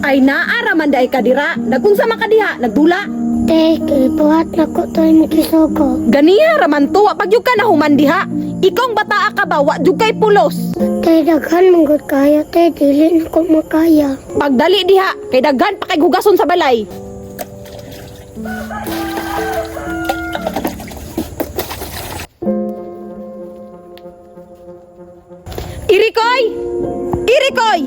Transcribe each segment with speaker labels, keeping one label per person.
Speaker 1: Ay naa ra man diay ka dira. Nagunsa man ka diha, nagdula.
Speaker 2: Te, gibuhat na ko to imong gisugo.
Speaker 1: Ganiha ra man to, wa pa gyud ka nahuman diha. Ikaw ang bataa ka ba, wa jud kay pulos.
Speaker 2: Te, daghan man gud kayo, te, dili na ko makaya.
Speaker 1: Pagdali diha, kay daghan pa kay hugason sa balay. Irikoy! Irikoy!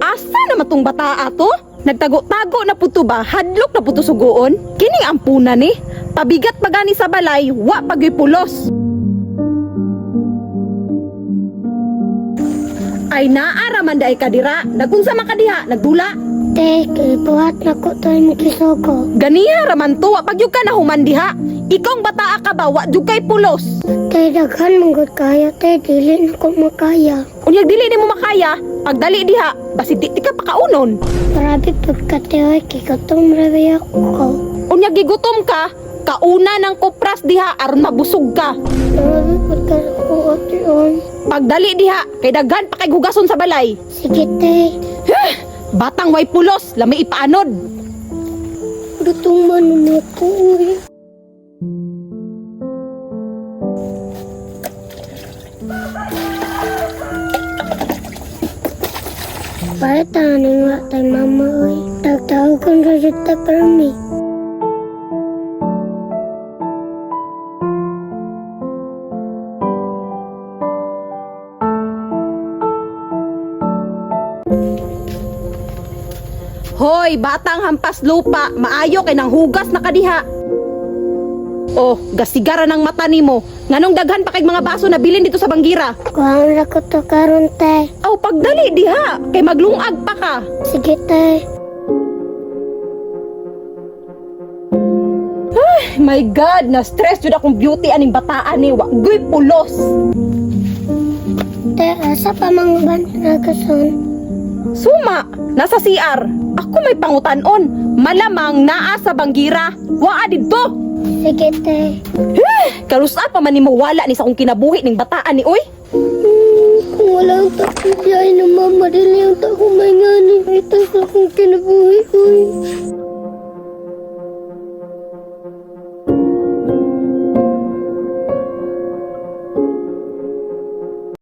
Speaker 1: Asa naman tong bata ato? Nagtago-tago na puto ba? Hadlok na puto sugoon? Kining ampuna ni? Pabigat pa gani sa balay, wa pagyoy pulos. Ay naa ra man diay ka dira. Nagunsa man ka diha, nagdula.
Speaker 2: Te, gibuhat na ko to imong gisugo.
Speaker 1: Ganiha ra man to, wa pa gyud ka nahuman diha. Ikaw ang bataa ka ba, wa jud kay pulos.
Speaker 2: Te, daghan man gud kayo, te, dili na ko makaya.
Speaker 1: Unyag dili nimo makaya, pagdali diha, basig di ka pakaunon.
Speaker 2: Grabe pagka te, oy, kigutom ra ba ako.
Speaker 1: Unyag gigutom ka, kauna ng kupras diha aron mabusog ka.
Speaker 2: Grabe pagka ako ate oy.
Speaker 1: Pagdali diha, kay daghan pa kay hugason sa balay.
Speaker 2: Sige te,
Speaker 1: Batang way pulos, lami ipaanod.
Speaker 2: lutong man mo ko oy. Palit ang nga tay mama oy. Tagtawag ra jud ta permi.
Speaker 1: Hoy, batang hampas lupa, maayo kay nang hugas na kadiha. Oh, gasigara ng mata nimo. Nganong daghan pa kay mga baso na bilin dito sa banggira?
Speaker 2: Kuhaan ra ko to karon te.
Speaker 1: Aw, pagdali diha, kay maglungag pa ka.
Speaker 2: Sige te.
Speaker 1: My God, na stress jud akong beauty aning bataan ni wa guy pulos.
Speaker 2: Te, asa pa mga uban nagason?
Speaker 1: Suma, nasa CR. Ako may pangutanon. Malamang naa sa banggira. Waa didto.
Speaker 2: Sige te.
Speaker 1: Karusa pa man nimo wala ni sa akong kinabuhi ning bataan ni oy.
Speaker 2: Kung wala ang takong biyahe ng mama, dili ang takong may.